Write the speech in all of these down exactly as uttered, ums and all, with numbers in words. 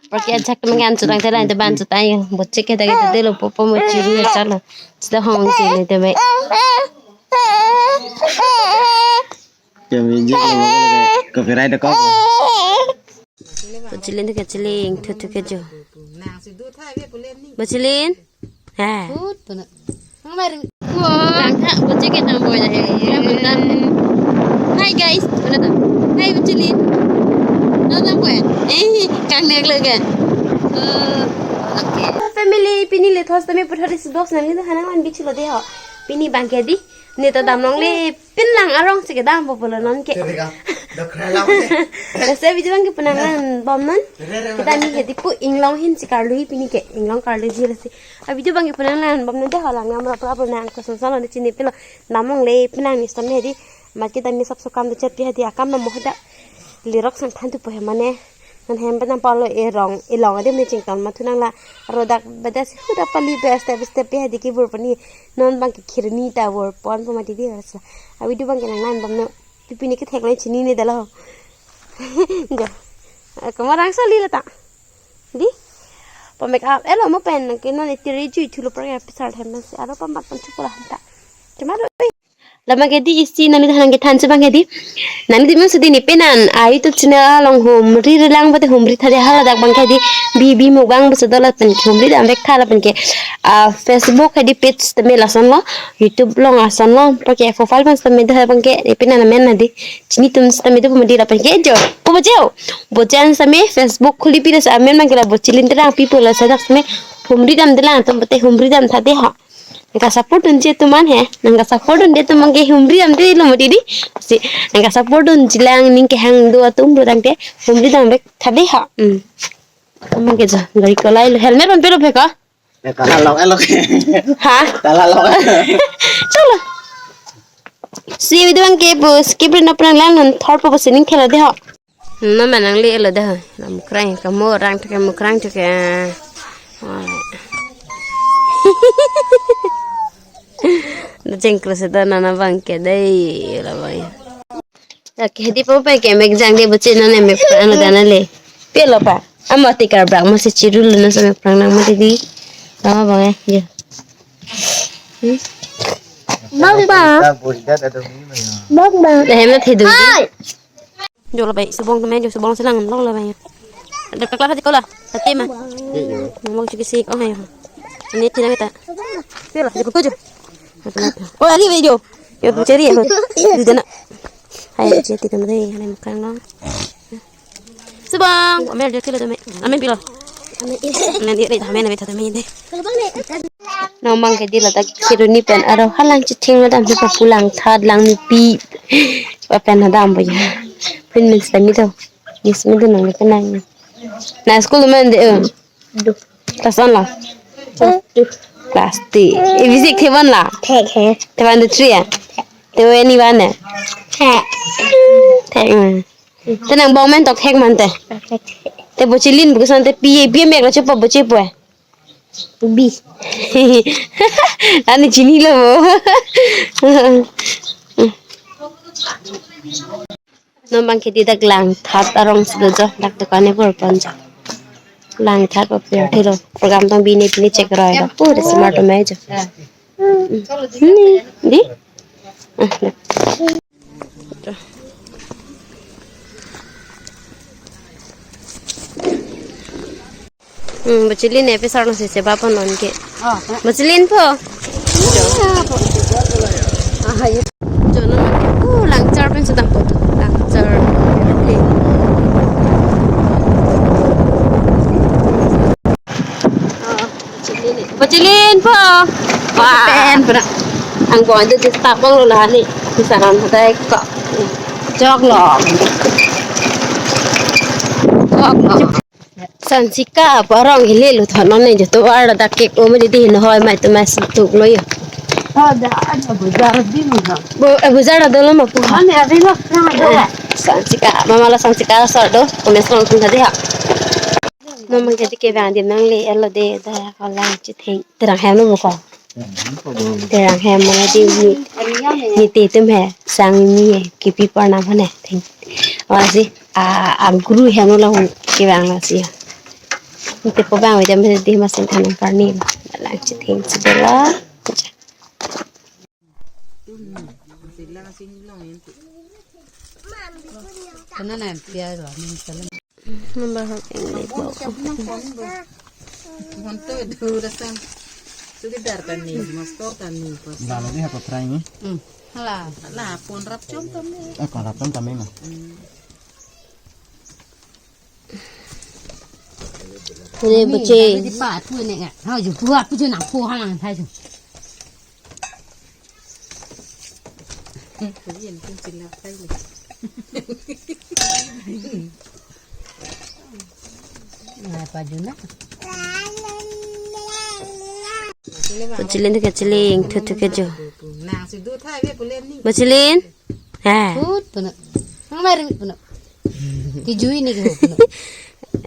Porque ajak temen kan chutang telan teban chutang yo. Boche ke dagi delo popo mo chiri ya chalo. Sida hong chiri temen. Ya, music lo, copyright ko. Bochilin tu ke chiling, tu tu ke jo. Bochilin? Ha. Lang tha, boche ke nang boy na he. Hi guys, mana ta? Hi Bochilin. Nang nang boy. Eh, kang nek lo ke. Oh, okay. Family, pini le thos tame puthot isi box nang ni hana wan bichi lo de ho. Pini bang ke di. Ne ta dam longle pin lang arong si kedam po pulo non ke. Terika, dokra lang. Lasi video bang ke penang lang bom non. Kita ni hedi pu inglong hin si karlu hi pini ke. Inglong karlu ji lasi. A video bang ke penang lang bom non de halang nam rap rap nang ko son son lo chini pilo. Dam longle penang ni stam hedi. Mat kita ni sab so kam de chet pi hedi akam na mo heda. Lirok sang than tu po he mane. Nan hem penang palo erong, elong adim ni chington mathu nang la. Rodak beda si huda pali pe step step pe hadi kibur pani. Non bang ke khirni ta bor pon po mati di rasa. A video bang ke nang nan bang no. Pipi ni ke thek lai chini ni dalo. Jo. Kamarang sali la ta. Di. Pa make up elo mo pen ke non itiri ju ithu lo pra ya pisar hem nang si aro pa mat pan chu pura hanta. Cuma do. Labang ke di isi nani thanang kethan si bang ke di. Nani di maksud ini penan a YouTube channel along humri relang pate humri thade hala dak bang ke di bibi mukbang besedola pen humri dam vek thala pen ke, ah, Facebook ke di page tame lason lo, YouTube long ason lo, pake profile pen tame dah bang ke di penan amen na di. Chini tum tame tu pemedi la pen ke jo. Ko bojeo. Bojan tame Facebook khuli pira sa amen bang ke la Bochilin Terang people la sadak tame humri dam delang tum pate humri dam thade ha. Nangka support dunji atum an he. Nangka support dunji atum an ke humri dam delo mati di. Si nangka support dunji lang ning kehang do atum do tangte humri dam vek thade ha. Hmm. Atum an ke jo gari kolai lo helmet pon pelo pheka. Eh, kalah lo, eh, lo. Ha? Kalah lo. Chalo. Si video bang ke pu skip ri no pran lang non thor po sining khela de ha. No manang le lo dah. Lam krang kamu orang tu kamu krang tu ke. Dah jengkel sudah nana bang ke dai la bang. Oke, di po pa ke mek jang de bucin nana mek pran lo dana le. Pelo pa. Ama tikar brak mo se chiru lo na sa mek pran nang mo di. Tama bang eh. Ya. Hmm? Bang bang. Bang bang. Dah hem na thedu. Hai. Jo la bai, subong tame jo subong selang long la bai. Ada kelas aja kola, tapi mah. Iya. Mau cuci sih, oh ayo. Ini tidak kita. Pila, cukup tujuh. Oh, ini video. Yo, cari ya. Di dana. Ayo, cari kita mari, ada makan lo. Subong, ambil dia kilo tame. Amin pilo. Amin dia, amin, amin, amin deh. Nong bang ke di ladak khirni pen aro halang chithing lo dam si papu lang thad lang mipi. Papen ha dam bo ya. Pin min sami do. Yes mi do nong ni kenang. Na school man de. Eh. Class one la. Class two. E basic the one la. Thek he. The one the three ya. The one ni one ya. Thek. Thek. Te nang bong men tok thek man te. Te Bochilin buku san te pi pi mek lo chepo Boche po. Bi. Ani chini lo bo. Non bang ke di dak lang thap arong si lo jo dak dukan e bor pon jo. Lang thap apir thilo program tong bini bini check roi lo. Pura smart mai jo. Ni di. Hmm, Bochilin ne pesar no sese bapo non ke. Bochilin po. Jono ke. Oh, langchar pen sedang po. Langchar. Bochilin po. Wah. Pen pura. Ang bon tu disturb bang lo lah ni. Misaran hatai ko. Jok lo. Jok lo. Sansika parong hile lo thonon ne joto arda dak kek o mali di hin hoi mai to mas tuk lo yo. Ada ada buzar di mana? Bo eh, buzar ada lo ma pu. Mana ada lo na ada. Sansika mama la sansika so do. Komes long tung tadi ha. Mama jadi ke bang di nang le elo de da ko lang chitheng. Terang hem lo ko. Terang hem mana di ni. Ni te tum he sang ni he kipi parna bhane theng. Wala si a a guru hem lo ke bang la si. Tepo abang avedam hedi masin than nangkarni. Lang chetheng si dolo. Kana na pia lo, ni salam. Nambah hak yang ni po. Honto du rasam. Sudar tani, mastor tani pas. Lalu dia apa fry ni? Hmm. Hala. La pon rap chom tami. Eh, pon rap chom tami mah. Hmm. Ini bache. Di pa tu ni. Ha, ju buat tu ju nang po ha nang thai ju. Yen kin chila kai le. Na pajuna. Kachilin tu kachilin, thu thu kejo. Nang si du thai ve pulen ni. Kachilin? Ha. Put puna. Nang mari puna. Kijui ni kiho puna.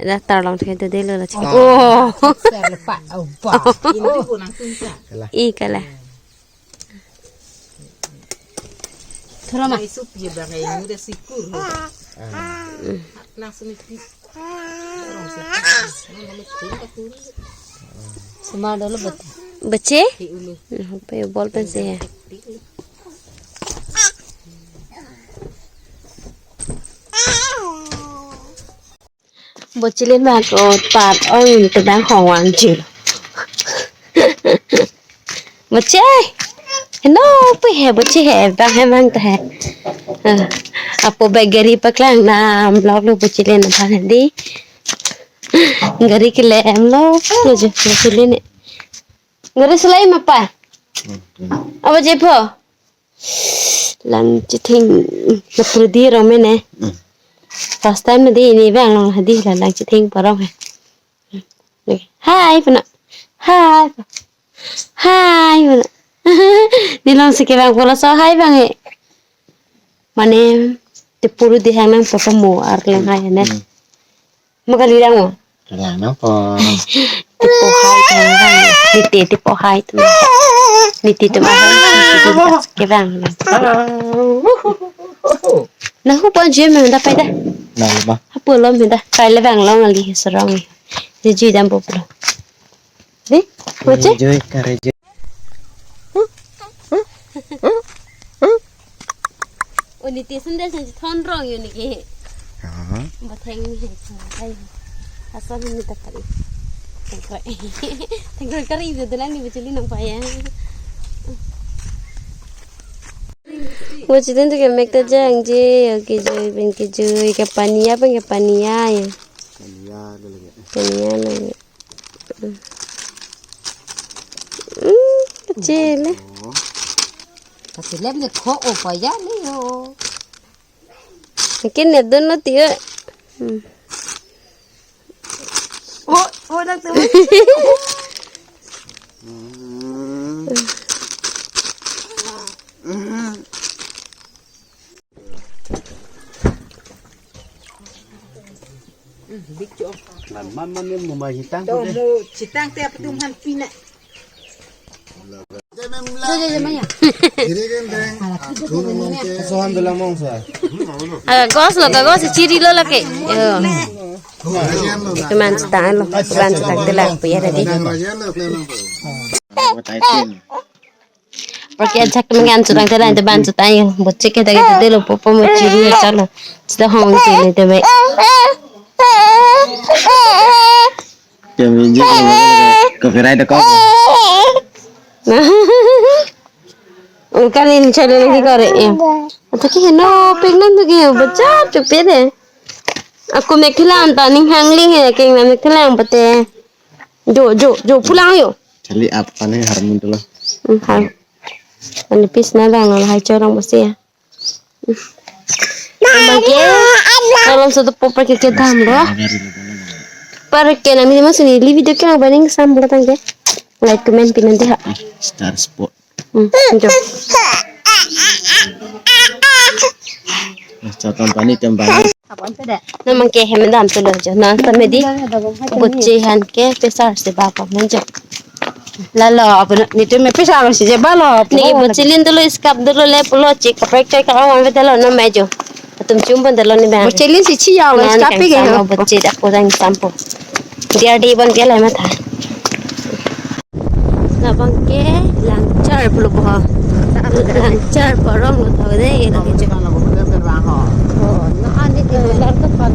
Dah tarlong thu kejo deh lo lah cik. Oh. Ser lepak. Oh, bah. Ini tu pun nang tunsa. I kala. Thora ma. Mai sup ye bang ai nu de sikur ho. Langsung ipi. Orang sikur. Mana ni kun ka kun. Semar dolo bet. Bache? Di ulu. Apa ya ball pen sih ya? Di ulu. Bochilin bang ko pat ong kedang hong wang jil. Boche. Heno pu he boche he bang he bang ta he. Ah, apo bag gari paklang nam lok lo bochilin bang di. Gari kelem lo lo je bochilin. Gari selai ma pa. Apa je po? Lang chetheng na prudi rong mene. Hmm. First time na di ini bang long hadi la lang chetheng parong he. Hai puna. Hai. Hai puna. Ni long si kevang pula so hai bang he. Mane te puru di hang nang papa mo ar lang hai ne. Hmm. Makali lang mo. Lang nang po. Tepo hai teman bang. Niti tepo hai teman. Niti teman bang. Niti teman bang. Nang hu pon jiem nang dapai dah. Nang ma. Apa lom dah. Kai le bang long ali serong. Jujui dam poplo. Di? Wache? Jui kare jui. Uni tisun deh sen thon rong yun ke. Aha. Batheng ni hai. Asal ni tak kari. Tengkoi. Tengkoi kari itu tu lang ni bacili nang paya. Bacili tu ke mek ta jang je, oke je, pen ke je, ke paniya, pen ke paniya ya. Paniya lagi. Paniya lagi. Hmm, kecil eh. Oh. Kecil eh, ni kok oh paya ni yo. Mungkin ya dun lo tiyo. Hmm. Oh, oh, dak tu. Hmm. Hmm. Big chok. Nan man man nem mo ma hitang. To mo chitang te apatum han pina. Sohan dula mong sa. Kagos lo, kagos chiri lo lake. Yo. Keman chitang lo, keman chitang te lak puya tadi. Porque ajak mengan chutang te dan te ban chutang yo. Boche ke dagi te lo popo mo chiri yo chalo. Chita hong chiri te me. Te me je copyright ko. Kan ini chalo lagi kore ya. Atau ki no pek nan tu ki bacha chupe de. Aku mek thilang ta ning hang ling he keng na mek thilang pate. Jo jo jo pulang yo. Chali apa ni harmun tu lo. Hmm, har. Ani pis na bang lo hai chorong basi ya. Bang ke. Kalau sudah popar ke kedam lo. Par ke nami mas ni li video ke bang ning sam bulan ke. Like, comment, pinon deh ha. Star sport. Hmm, jo. Star company tembang. Nang mang ke hem dam tu lo jo. Nang ta me di. Boche han ke pesar se ba pa men jo. Lalo, apa ni tu me pesar si je ba lo. Ni bochilin tu lo iskap tu lo le pulo chik kaprek chai ka awang ve tu lo nang me jo. Atum chum pon tu lo ni bang. Bochilin si chi ya lo iskap ke. Boche dak kurang sampo. Dia di bon dia lai matha. Labang ke Langchar pulo boha. Langchar parong lo tau de, ye lagi cek. Oh, na ani di lar to pan.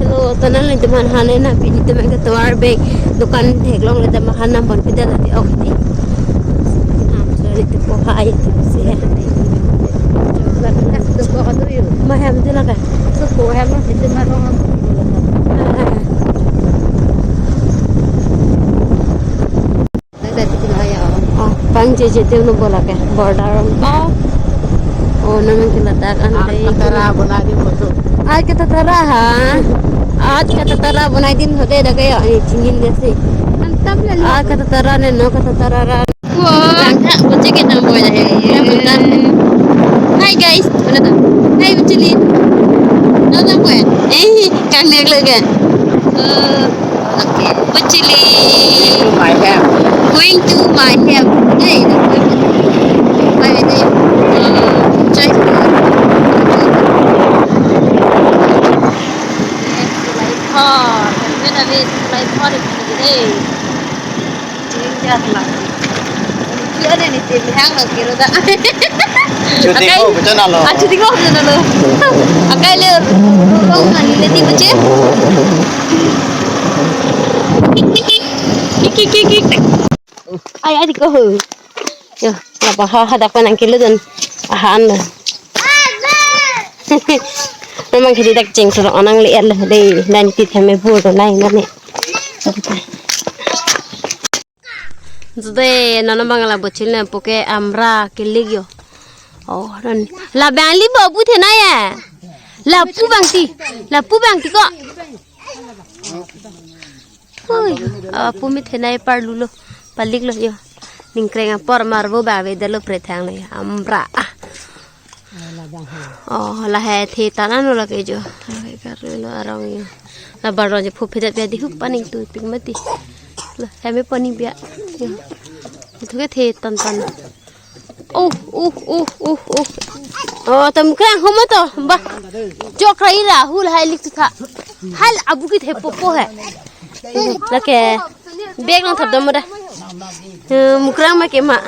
Hello, tonal ni teman hane na pini teman ke tovar bag dukan theklong le teman han nam bon pida lagi ok di. Nam so ni tu ko hai tu si hai. Mahem tu laka. So ko hem na itu marong. Ah, pang je je teu no bola ke border on pa. Oh, naman ke ladak an dei. Katara bonai din hoso. Ai katatara ha. Ai katatara bonai din hode dak ya ni chingin desi. Antam le. Ai katatara ne no katatara ra. Wah. Langkha buce ke nang boy dah. Ya bukan. Hi guys, mana tu? Hi bucili. Nang nang boy. Eh, kang nek lagi. Eh. Okay, Bachili. Going to my hem. Going to my hem. Hey, that's good. Bye, bye. Uh, try to. Yes, like hard. Wait a minute, like hard. Hey. Change that line. Chuti ko, betul na lo. Ah, chuti ko, betul na lo. Akai le, rong mani le di bache. Kik, kik, kik, kik. Ai, ai, di ko ho. Yo, laba ha, hadak pa nang kilo don. Ahan lo. Memang kiri dak cheng surok anang le er le dei, dan ti thame bur do nai nane. Jode nana bang la bochil na puke amra kilig yo. Oh, ran. La bang li bo bu the na ya. Lapu bang ti. Lapu bang ti ko. Oi, apu mi the na parlu lo. Palik lo yo. Ningkreng apor mar bo ba ve dalo prethang lo yo. Amra. Ah. Oh, lahai the tan ano lake jo. Lahai karlo arong yo. La barlo je phu phedet bia di hup paning tu ping mati. La heme paning bia. Yo. Itu ke the tan tan. Oh, oh, oh, oh, oh. Oh, tam krang homo to. Ba. Chok rai ra hu lahai lik tu tha. Hal abu ki the popo hai. Lake. Bag nang thap dam da. Eh, mukrang ma ke ma.